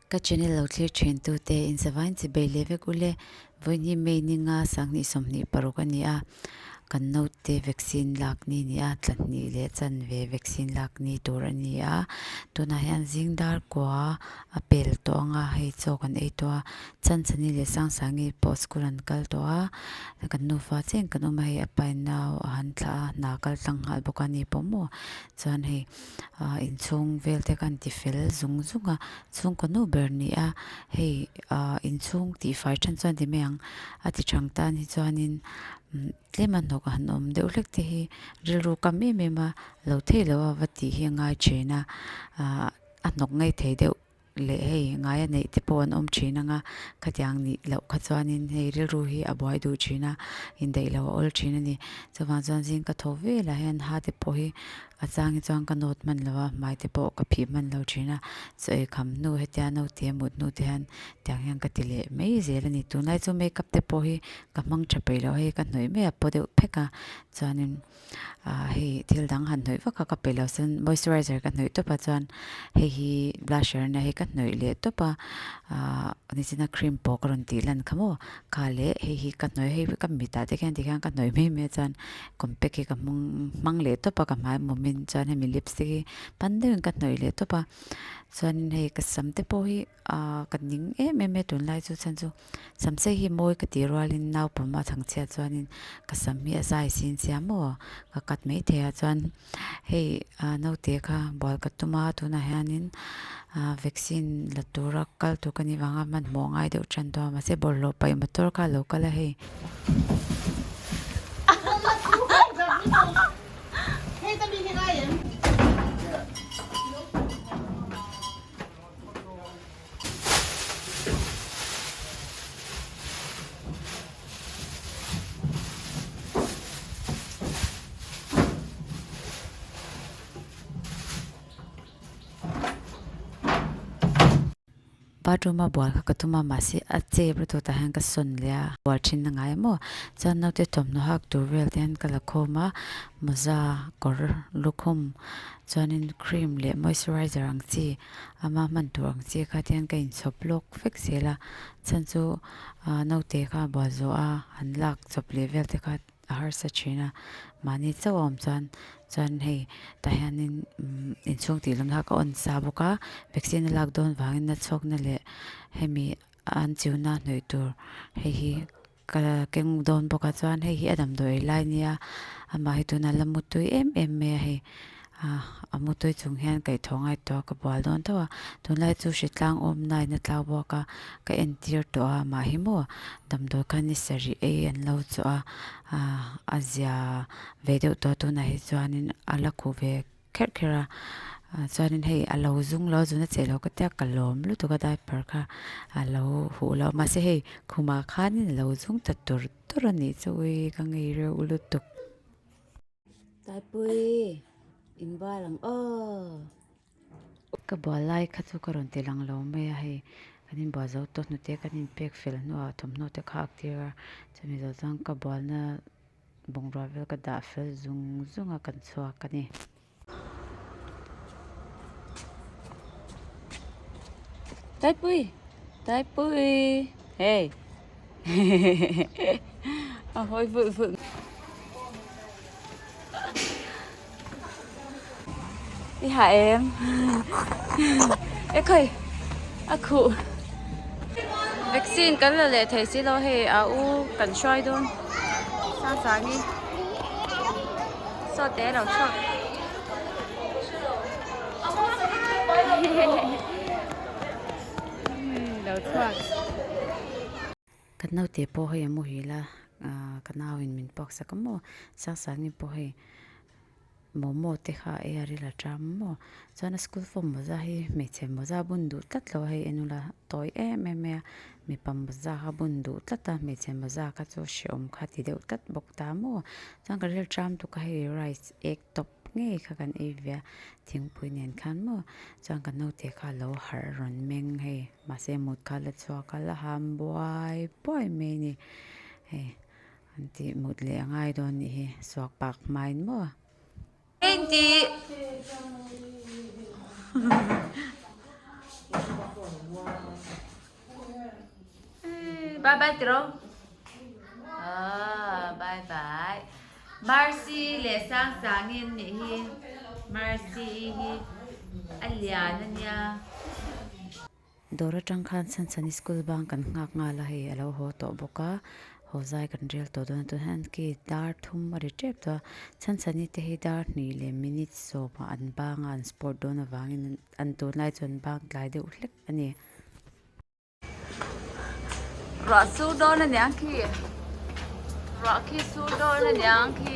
Ka channel lo thlir thin tute inzavain chi bei leh vek ule. Vawiin hi May ni nga sanghnih 26 a ni a, kan naute vaccine lak ni a ni a, tla hnih leh chanve vaccine lak ni tur a ni a. Tunah hian zing dar kua a pel tawh ang a, hei chaw kan ei tawh a, Chanchani leh Sangsangi pawh school an kal tawh a, kan nufa chiah in kan awm a, hei a pa in nau a han thlah a, hna kal tlang nghal bawk a ni pawh maw chuan hei ah inchhung vel te khan ti fel zung zung a chhungkaw nu ber ni a hei ah inchhung tihfai then chuan ti mai ang a ti thang tan hi chuanin tlem a hnawk han awm deuh hlek te hi rilru kam em em a lo theih loh a va tih hi a ngai thin a ah a hnawk ngei thei deuh. Leh hei ngaia neih te pawh an awm thin ang a, khatiang nih loh kha chuanin hei rilru hi a buai duh thin a, indaih loh a awl thin a ni. Chuvang chuan zing ka thaw velah hian ha te pawh hi a chang hi chuan ka nawt hman lo a, hmai te pawh ka phih hman lo thin a, chaw ei kham hnu hetia naute a mut hnu te hian tiang hian ka ti leh mai zel a ni. Tunlai chu makeup te pawh hi ka hmang tha peih loh hei ka hnawih mai a paw deuh phek a, chuanin. ah hei thil dang han hnawih vak a ka peih lo chuan moisturizer ka hnawih tawp a chuan hei hi blusher ania hei ka hnawih leh tawp a ah nichina cream pawh ka rawn tih lan kha maw kha leh hei hi ka hnawih hei ka mitah te khian tikhian ka hnawih mai mai a chuan compact hi ka hmang hmang leh tawp a ka hmai mawmin chuan hemi lipstick hi pan deuhin ka hnawih leh tawp a chuanin hei ka sam te pawh hi ah ka ning em em mai a tunlai chu chhan chu. Samsei hi mawi ka tih rualin naupawm a chhangchhiat chuanin ka sam hi a zai sin sia maw ka cut mai thei a chuan hei ah naute kha bual ka tum a tunah hianin ah vaccine la tura kal tur ka nih vanga hmanhmawh ngai deuh tan tawh a mahse bawlhhlawh paih motor kha a lo kal a hei. Bathroom a bual kha ka tum a mahse a chep lutuk tah hian ka sawn leh a bual thin a ngai maw chuan naute thawmhnaw hak tur vel te hian ka la khawm a mawza kawr lukhum chuanin cream leh moisturizer ang chi ama hman tur ang chi kha tihian ka inchhawp lawk vek zel a chhan chu ah naute kha a bual zawh a an lak chawp leh vel te kha a harsa thin a mahni chauh a awm chuan chuan hei tah hianin umm inchhung tih lawm kha ka on sa bawk a vaccine a lak dawn vangin na chhawkna leh hemi an chiuna hnawih tur hei hi ka keng dawn bawk a chuan hei hi a damdawi ei lai ania amah hi tunah la mutui em em mai a hei ah a mutui chung hian kaihthawh ngai tawh a ka bual dawn tho a tunlai chu hritlang awm na in a tlau bawk a ka entir tawh a amah hi maw damdawi kha ni sarih ei an lo chawh a ah a zia ve deuh tawh a tunah hi chuanin a la khuh ve kherh kherh a ah chuanin hei a lo zung lo a zun a cheh lo ka tia ka lawm lutuk a diaper kha a lo huh lo mahse hei khumah khanin a lo zung ta tur tur a nih chu ui ka ngei reuh lutuk. Taipui inbual ang aw. Ka bual lai kha chu ka rawn ti lang lo mai a hei kan inbual zo tawh hnute kan inpek fel hnuah thawmhnaw te kha a tir a chumi zawh chuan ka bualna Bungrua vel ka dah fel zung zung a kan chhuak a ni. Taipui! Taipui! Hey! A hawi vulh vulh. I hah em? E khawi! A khuh. Vaccine kan la leh thei si lo hei a u kan hruai dawn. Sangsangi saw te lo chhuak. Lo chhuak. Kan naute pawh hei a muhil a ah ka nauin min puak sak a maw Sangsangi pawh hei momo te kha a ei a ril a ṭam maw chuan a school form mawza hi hmeichhe mawza bun duh tlat lo a hei en ula tawi em em mai a mipa mawza kha bun duh tlat a hmeichhe mawza kha chu hrehawm kha ti deuh tlat bawk ta maw chuan ka ril ṭam tuk a hei rice ek tawp ngei kha kan ei ve a thingpui nen khan maw chuan ka naute kha a lo harh rawn meng hei mahse mut kha la chhuak a la ham buai buai mai a ni hei an tih mut leh a ngai dawn nih hi suak pak hmain maw. Engti. Bye bye tiro. Ah, bye bye. Mercy leh Sangsangin nih hi. Mercy hi a lian a nia. Dawr atang khan Chhanchhani school bang kan nghak nghal a hei a lo haw tawh bawk a haw zai kan rel tawh dawn a tunah hian ki dar thum a ri tep tawh a Chhanchhani te hi dar hnih leh minute sawmah an bang a an sport dawn avangin an tunlai chu an bang tlai deuh hlek a ni. Ruah sur dawn a niang khi ruah khi sur dawn a niang khi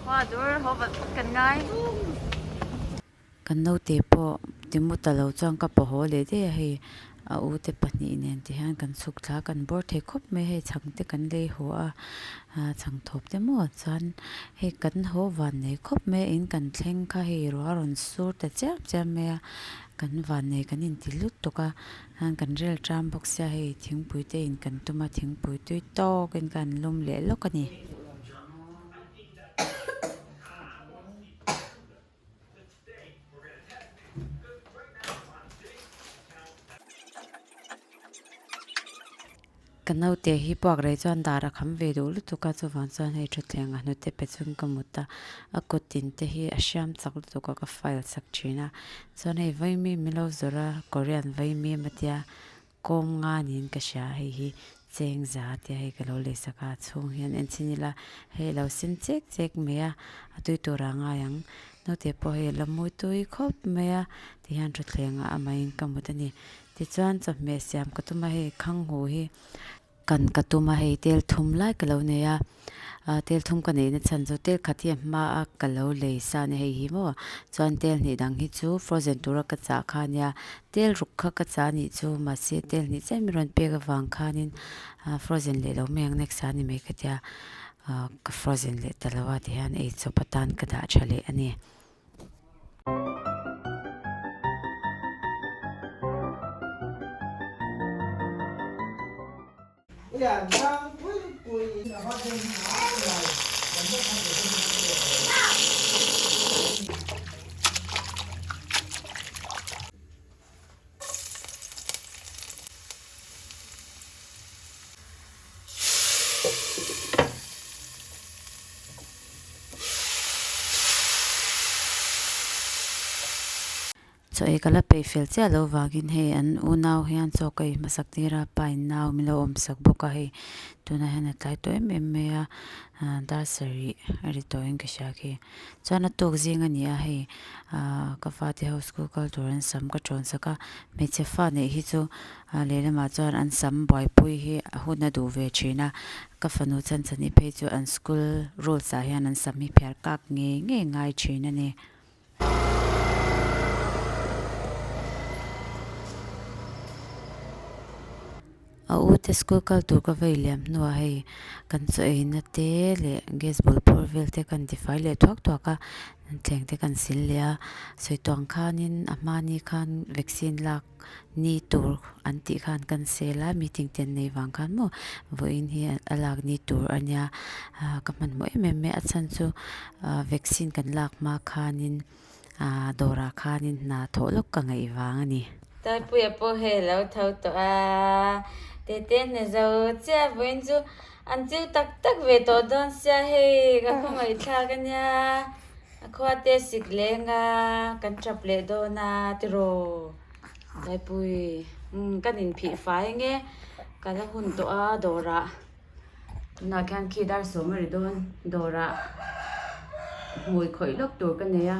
khua dur haw vat vat kan ngai. Kan naute pawh timu ta lo chuan ka paw haw leh daih a hei a u te pahnih nen ti hian kan chhuk thla a kan bawr thei khawp mai hei chhang te kan lei haw a ah chhang thawp te maw chuan hei kan haw van nei khawp mai a in kan thleng kha hei ruah a rawn sur ta chiam chiam mai a kan van nei kan inti lut tawk a Khan kan rel ṭam bawk sia hei thingpui te in kan tum a thingpui tui tawk in khan lum leh lawk a ni. Ka naute hi puak rei chuan dar a kham ve duh lutuk a chuvang chuan hei thutthleng ah hnute pe chung ka mut a a kut tin te hi a hriam chak lutuk a ka file sak thin a chuan hei vaimim min lo zawrh a korean vaimim a tia kawm nga niin ka hria hei hi cheng za a tia hei ka lo lei sak a a chhung hian en chhin ila hei a lo sen chek chek mai a a tui tur ah a ngai ang naute pawh hei a la mawi tui khawp mai a tihian thutthleng ah amahin ka mut a ni. Tichuan chawhmeh siam ka tum a hei khanghu hi kan ka tum a hei tel thum lai ka lo nei a ah tel thum ka neihna chhan chu tel khat hi a hma a ka lo lei sa a ni hei hi maw chuan tel hnih dang hi chu frozen tura ka chah kha a nia tel ruk kha ka chah a nih chu mahse tel hnih chiah min rawn pek avang khanin ah frozen leh lo mai ang next ah a ni mai ka tia ah ka frozen leh ta lo a tihian eichawp atan ka dah tha leh a ni. Chaw ei ka la peih fel chiah loh vangin hei an unau hian chaw ka ei hmasak tir a pa in nau min lo awmsak bawk a hei tunah hian a tlai tawh em em mai a ah dar sarih a ri tawhin ka hria khi chuan a tuk zing a ni a hei ah ka fate ho school kal tur an sam ka tawn sak a hmeichhe fa neih hi chu ah lehlamah chuan an sam buaipui hi a hun a duh ve thin a ka fanu chhan chhan hi phei chu an school rules ah hian an sam hi phiar kak ngei ngei ngai thin a ni. A u te school kal tur ka vei liam hnuah hei kan chaw eina te leh gas bul bawr vel te kan tifai leh thuak thuak a thleng te kan sil leh a sawi tawng khanin a hmani khan vaccine lak ni tur an tih khan kan sel a meeting te an nei vang khan maw vawiin hi a lak ni tur a nia ah ka hmanhmawh em em mai a chhan chu ah vaccine kan lak hma khanin ah dawrah khanin hna thawh lawk ka ngaih vang a ni. Taipuia pawh hei a lo tho tawh a, Tete hna zo chiah vawiin chu an chiu tak tak ve tawh dawn sia hei ka khawngaihthlak a nia. A khua te sik leng a, kan tap leh dawn a tiraw Taipui umm kan inphih fai nge ka la hun tawh a dawrah tunah khian khi dar sawm a ri dawn dawrah hmui khawih lawk tur ka nei a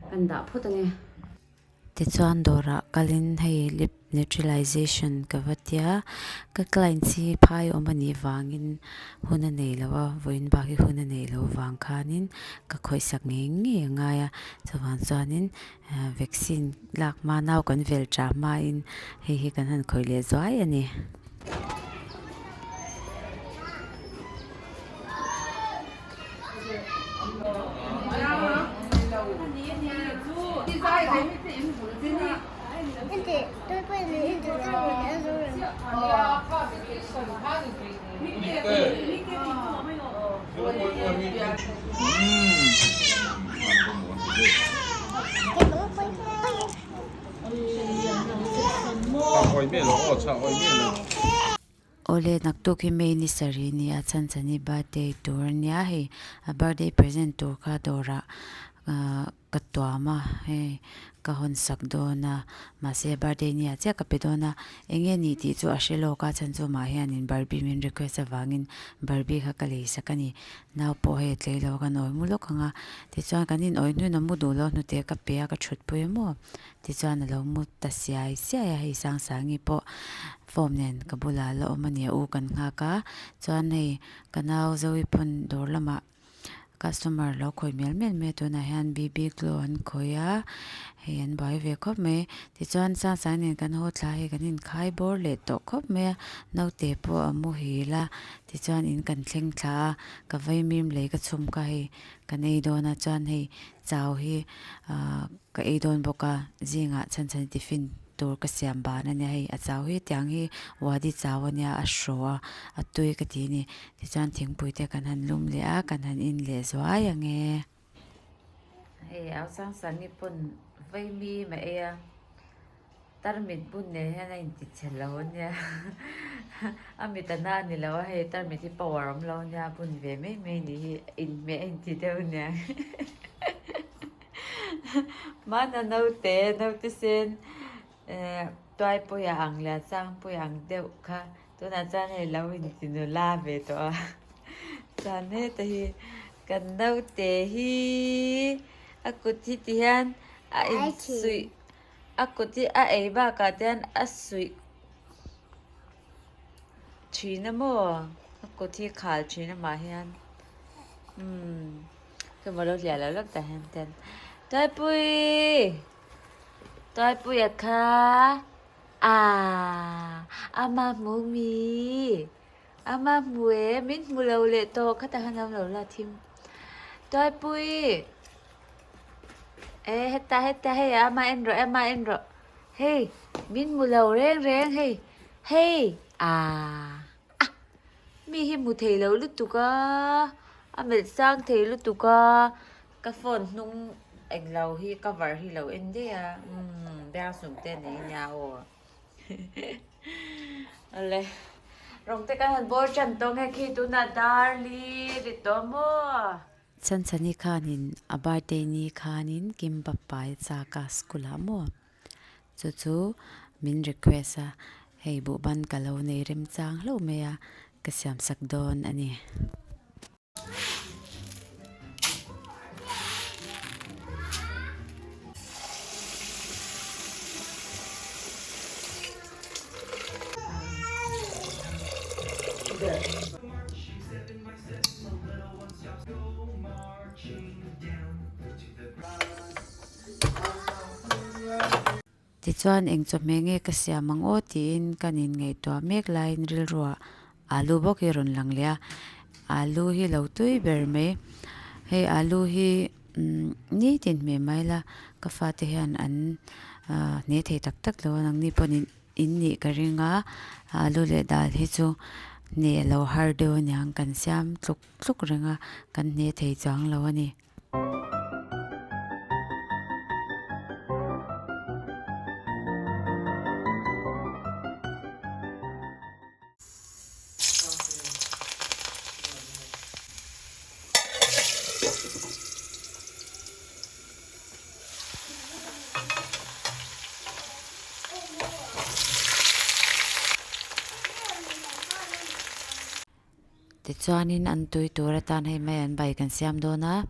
kan dah phawt ange. Tichuan dawrah kalin hei lip neutralization ka va tia, ka client hi phai awm a nih vangin hun a nei lo a, vawiin bak hi hun a nei lo vang khanin ka khawihsak ngei ngei a ngai a, chuvang chuanin vaccine lak hma nau kan vel tah hmain hei hi kan han khawih leh zuai a ni. Awle naktuk hi May ni sarih ni a chhan chhan hi birthday tur a nia hei a birthday present tur kha dawrah ahh ka tuam a hei ka hawn sak dawn a mahse a birthday ni ah chiah ka pe dawn a eng nge nih tih chu a hre lawk a chhan chu amah hianin barbie min request avangin barbie kha ka lei sak a ni nau pawh hei a tlei lo a kan awi mu lawk ang a tichuan kan in awi hnuin a mu duh lo hnute ka pe a ka thut pui a maw. Tichuan a lo mu ta siai siai a, hei Sangsangi pawh form nen ka bulah la awm a ni a, u kan nghak a, chuan hei ka nau Zoe pawn dawr lamah customer lo khawih mial mial mai a, tunah hian BB glow an khawih a, hei an buai ve khawp mai. Tichuan Sangsangi nen kan haw thla hei kan inkhai bawr leh tawh khawp mai a, naute pawh a muhil a, tichuan in kan thleng thla a, ka vaimim lei ka chhum kha hei kan ei dawn a, chuan hei chau hi ahh ka ei dawn bawk a zingah chhan chhan tiffin tur ka siam ban a nia hei a chau hi tiang hi wadi chau a nia a hraw a a tui ka ti a ni tichuan thingpui te kan han lum leh a kan han in leh zuai ang e. Hei au sang sang hi pawn vaimi mah ei a. Tarmit bun nen hian a inti chhe lo a nia a mit a na a ni lo a hei tarmit hi power awm lo a nia a bun ve mai mai ni hi inhmeh a inti deuh a nia hmana naute naute sen eh tuai pawih a ang leh a chang pawih ang deuh kha tunah chuan hei lo inti nula ve tawh a chuan heta hi kan naute hi a kut hi ti hian a insuih. A kut hi a ei bakah te hian a suih thin a maw a kut hi khal thin amah hian umm chumaw lo hliah loh lawk tah hian ten Tuaipui Tuaipuia kha aaa ama hmu mi ama hmu e min hmu lo leh tawh khatah khan a awm lo la thim Tuaipui. E heta heta hei ama en rawh ama en rawh hei min hmu lo reng reng hei hei ah ah mi hi hmu thei lo lutuk a a melh sang thei lutuk a ka phone hnung englo hi cover hi lo en daih a umm biangsum te a nei nia aw awle rawng te kan han bawr tan tawng e khi tunah darli ri tawh maw. Chhanchhani khanin a birthday ni khanin kimbap pai a chak a school ah maw chu chu min request a hei buhban ka lo nei remchang hlauh mai a ka siam sak dawn a ni. Tichuan eng chawhmeh nge ka siam ang aw tiin kan inngaihtuah mek laiin rilruah alu bawk hi a rawn lang leh a, alu hi lo tui ber mai. Hei alu hi nitin hmeh mai la ka fate hian an hne thei tak tak lo a nangni pawhin In nih ka ring a, alu leh dal hi chu hneh lo har deuh aniang kan siam tluk tluk reng a, kan hneh thei chuang lo a ni. Tichuanin an tui tur atan hei mai an bai kan siam dawn a,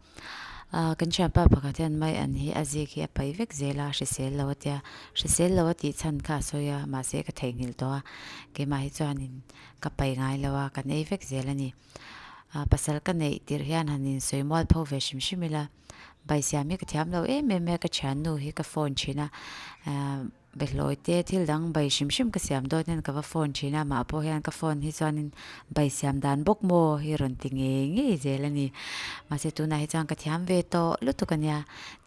ah kan thianpa pakhat hian mai an hi a zik hi a paih vek zel a, hrisel lo a tia, hrisel lo a tih chhan kha a sawi a, mahse ka theihnghilh tawh a, keimah hi chuanin ka paih ngai lo a, kan ei vek zel a ni. Ah pasal ka neih tirh hian han insawi mual pho ve hrim hrim ila. Baisiam hi ka thiam lo em em mai a, ka thiannu hi ka phone thin a, ahh behlawi te thil dang bai hrim hrim ka siam dawn hian ka va phone thin a, amah pawh hian ka phone hi chuanin bai siam dan bawk maw hi rawn ti ngei ngei zel a ni. Mahse tunah hi chuan ka thiam ve tawh lutuk a nia.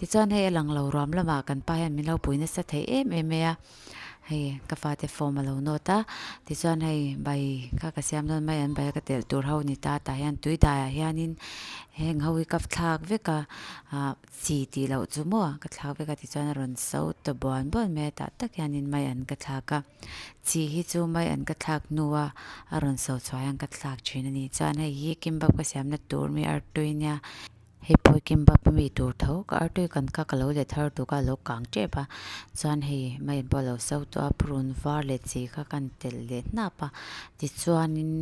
Tichuan hei a lang lo ruam lamah kan pa hian min lo pui nasa thei em em mai a. Hei ka fate form a lo nawt a, tichuan hei bai kha ka siam dawn mai an bai a ka telh tur ho ni ta tah hian tui daiah hianin heng ho hi ka thlak vek a ah chi tih loh chu maw ka thlak vek a tichuan a rawn so ta buan buan mai a tah tak hianin mai an ka thlak a chi hi chu mai an ka thlak hnua a rawn so chhuah hian ka thlak thin a ni chuan hei hi kimbap ka siamna tur mi artui nia. Hei pawh kimbap a mi tur tho ka artui kan kha ka lo let har tuk a a lo kang tep a chuan hei maian pawh a lo so tawh a purun var leh chi kha kan telh leh hnap a tichuanin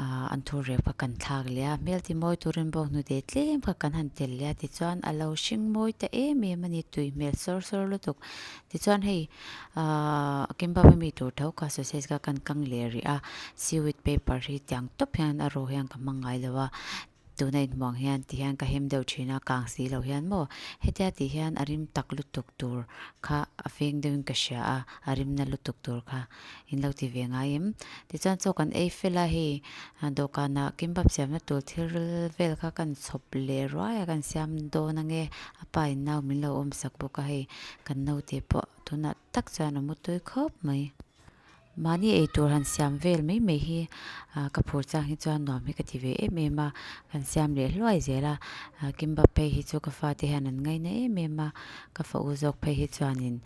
ah an thur rep kha kan thlak leh a hmel ti mawi turin bawk hnute tlem kha kan han telh leh a tichuan a lo hring mawi ta em em a ni tui hmel sawr sawr lutuk tichuan hei ah kimbap a mi tur tho kha sausage kha kan kang leh rih a seaweed paper hi tiang tawp hian a rawh hian ka hmang ngai lo a. Tuna inhmuang hian ti hian ka hem deuh thin a, kang si lo hian maw hetia tih hian a rim tak lutuk tur kha a feng deuhin ka hria a, a rimna lutuk tur kha in lo ti ve ngai em? Tichuan chaw kan ei fel a, hei dawhkanah kimbap siamna tur thil vel kha kan chhawp leh ruai a, kan siam dawn ange a pa in nau min lo awm sak bawk a, hei kan naute pawh tunah tak chuan a mu tui khawp mai. Mahni eitur han siam vel mai mai hi ka phur chang hi chuan nuam hi ka ti ve em em a, kan siam leh hluai zel a, kimbap phei hi chu ka fate hian an ngaina em em a, ka fa u zawk phei hi chuanin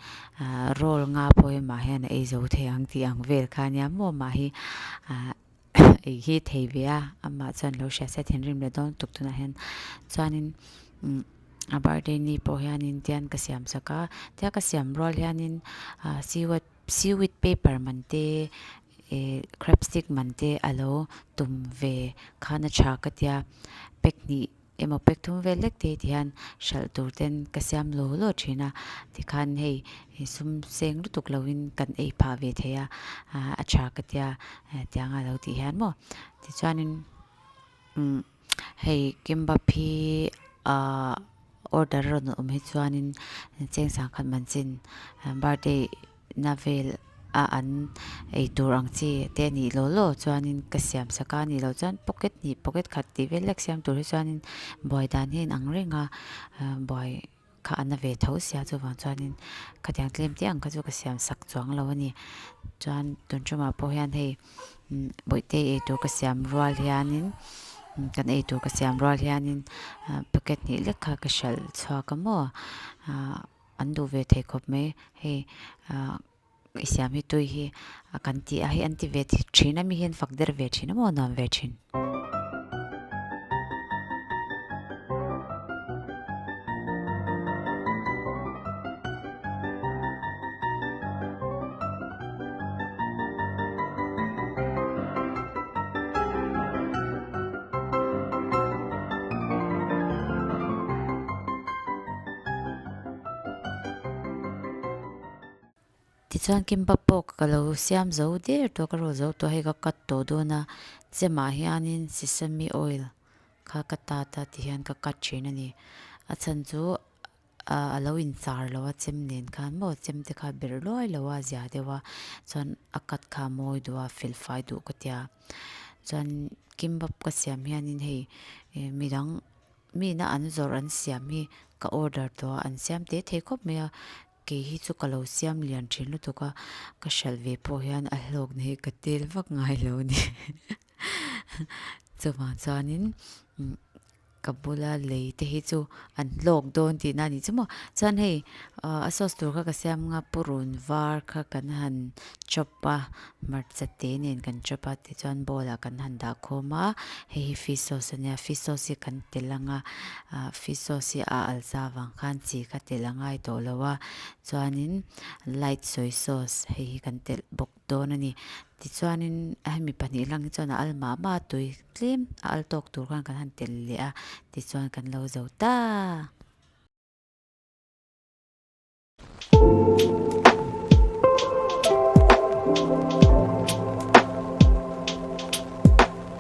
roll nga pawh hi amah hian a ei zo thei ang tih ang vel kha ania maw amah hi ei hi thei ve a, amah chuan lo hria se thinrim leh dawn lutuk tunah hian chuanin a birthday ni pawh hianin tian ka siam sak a, tia ka siam rual hianin seaweed Seaweed paper man te eh crab stick man te a lo tum ve khan a tha ka tia pack hnih emaw pack thum vel hlek te ti hian hralh tur ten ka siam law law thin a tikhan hei sum seng lutuk lo in kan ei phah ve thei a a tha ka tia tiang a lo tih hian maw tichuanin umm hei kimbap hi ahh order a rawn awm hi chuanin cheng sangkhat man chin birthday na vel a an ei tur ang chi te a nih law law chuanin ka siam sak a a nih loh chuan pocket hnih pocket khat tih vel lek siam tur hi chuanin buai dan hi a inang reng a buai kha a na ve tho sia chuvang chuanin khatiang tlem te ang kha chu ka siam sak chuang lo a ni chuan tun tumah pawh hian hei bawihte eitur ka siam rual hianin kan eitur ka siam rual hianin packet hnih lek kha ka hralh chhuak a maw an duh ve thei khawp mai hei ah. I siam hi tui hi a kan ti a hei an ti ve thin a mi hian fak der ve thin a maw nuam ve thin. Tichuan kimbap pawh ka lo siam zo der tawh ka rawh zo tawh hei ka cut tawh dawn a chemah hianin sesame oil kha ka tat a tihian ka cut thin a ni a chhan chu ah a lo inchar lo a chem nen khan maw chem te kha berh luai lo a zia deuh a chuan a cut kha a mawi duh a fel fai duh ka tia chuan kimbap ka siam hianin hei midang mi ina an zawrh an siam hi ka order tawh a an siam teh thei khawp mai a. Kei hi chu ka lo siam lian thin lutuk a, ka hralh ve pawh hian a hlawkna hi ka tel vak ngai lo a ni. Chuvang chuanin ka bula lei te hi chu an hlawk dawn tihna a nih chu maw. Chuan hei a sauce tur kha ka siam anga purun var kha kan han chop a, hmarcha te nen kan chop a tichuan bowl ah kan han dah khawm a, hei hi fish sauce a nia, fish sauce hi kan telh anga ah fish sauce hi a al za vang khan chi kha telh a ngai tawh lo a chuanin light soy sauce hei hi kan telh bawk dawn a ni tichuanin hemi pahnih lang hi chuan a al mah mah a tui tlem a al tawk tur khan kan han telh leh a tichuan kan lo zo ta.